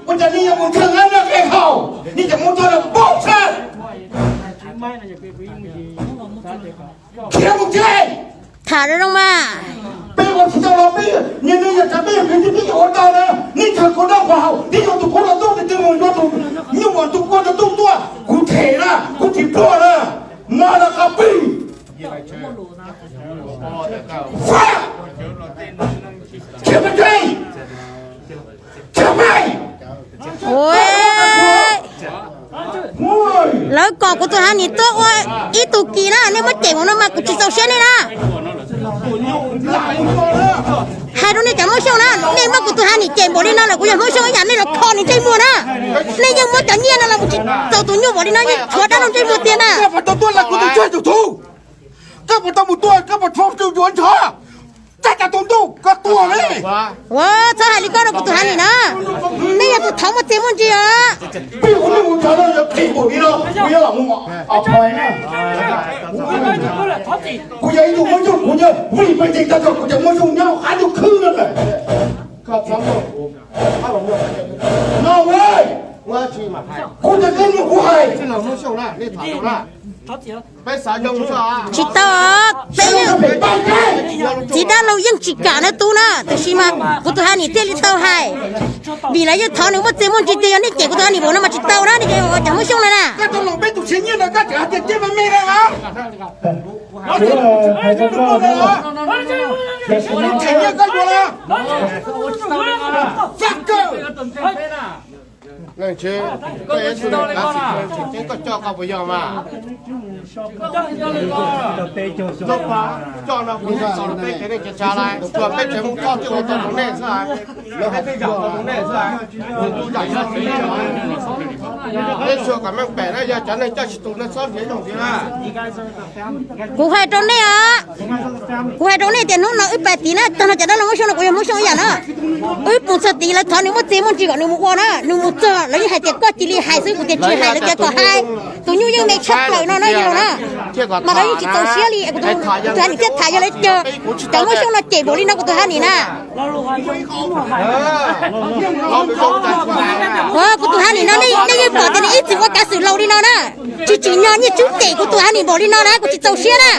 Ua cas nej yuav mus ntshaw nab noj qe haus, nej tseem muab txoj laj paub tshaj. Khiav mus tsev. Tham zoo zoo mas. Peb ua tsis tau los peb, niaj hnub yog tsam peb yog kwv tij peb yuav ua tau na. Nej ntshaw kuv noj kuv haus, nej yuav tus kuv los ntuj, nej mus yuav tus nyuj mus tus kua rau ntuj tuaj, kuv them na, kuv tsis pluag na. Mas los qab plig. Khiav mus tsev. Lawv kom kuv tus Hanis tuaj ua ib tug kis na, nej muab cem mus no mas kuv tsis txaus siab nej na. Hais rau nej cov Hmoob Xyooj na, nej muab kuv tus Hanis cem npaum li no lawm kuv yog Hmoob Xyooj ib yam nej los kho nws ntsej muag na. Nej yeej muab cov nyiaj no los mus tsis txaus tus nyuj npaum li no yeej tshuav dab laug ntsej muag tiag na. Koj puas tau mus tuaj, koj puas tau yuav ntshaw, txaj cas tus ntuj koj tuag li. Ua txhob hais li koj rau kuv tus Hanis na. Nej yog tus thov muaj txiaj muaj ntsig os. Peb ua neej ua tsav no yog phem npaum li no, kuv yuav lam mus. Kuv yog ib tug Hmoob Xyooj kuv nyob vim peb tseem tag tso kuv cov Hmoob Xyooj nyob qab ntuj khwb no lawm. No, kuv cov koj mus kuv hais. Tsis tau, peb yeej, txiv dab laug yeej tsis kam na tub na, tiam sis mas kuv tus Hanis thiaj li tau hais. Vim lawv yeej thov nws muaj txiaj muaj ntsig tiag, yog nej cem kuv tus Hanis npaum no mas tsis tau na, nej cov Hmoob Xyooj na na. Leej tshwj, koj yuav xwb, koj coj koj puas yog mas? Coj no kuv txaus peb kev neej kev tsav lawm, tsuas peb tsev Hmoob Thoj thiaj ua tau rau nej xwb. Peb twb yam tau rau nej xwb. Peb tsuas kom meej pem na, yog cov neeg coj tsis tus no txhob nrhiav yoog ntxiv na. Kuv hais rau nej os, kuv hais rau nej tias hnub no wb pais tid na, tag no cov dab laug Hmoob Xyooj no kuv yog Hmoob Xyooj ib yam na. Wb mus txog tid lawv thov nws muaj txiaj muaj ntsig kom nws mus ua na, nws mus txog lawv yeej hais tias koj cia li hais xwb, kuv tias tsis hais, lawv tias kom hais. Tus nyuj yeej me tshaj plaws no na yog na. Mas lawv yeej tsis txaus siab li, kuv tus Hanis thiaj tham yog lawv cov, cov Hmoob Xyooj no cem npaum li no kuv tus Hanis na. Kuv tus Hanis no nej yeej pom tias nws ib txwm ua kav xwm laus li no na, tsis tsim nyog nyiaj tswb cem kuv tus Hanis npaum li no na, kuv tsis txaus siab na.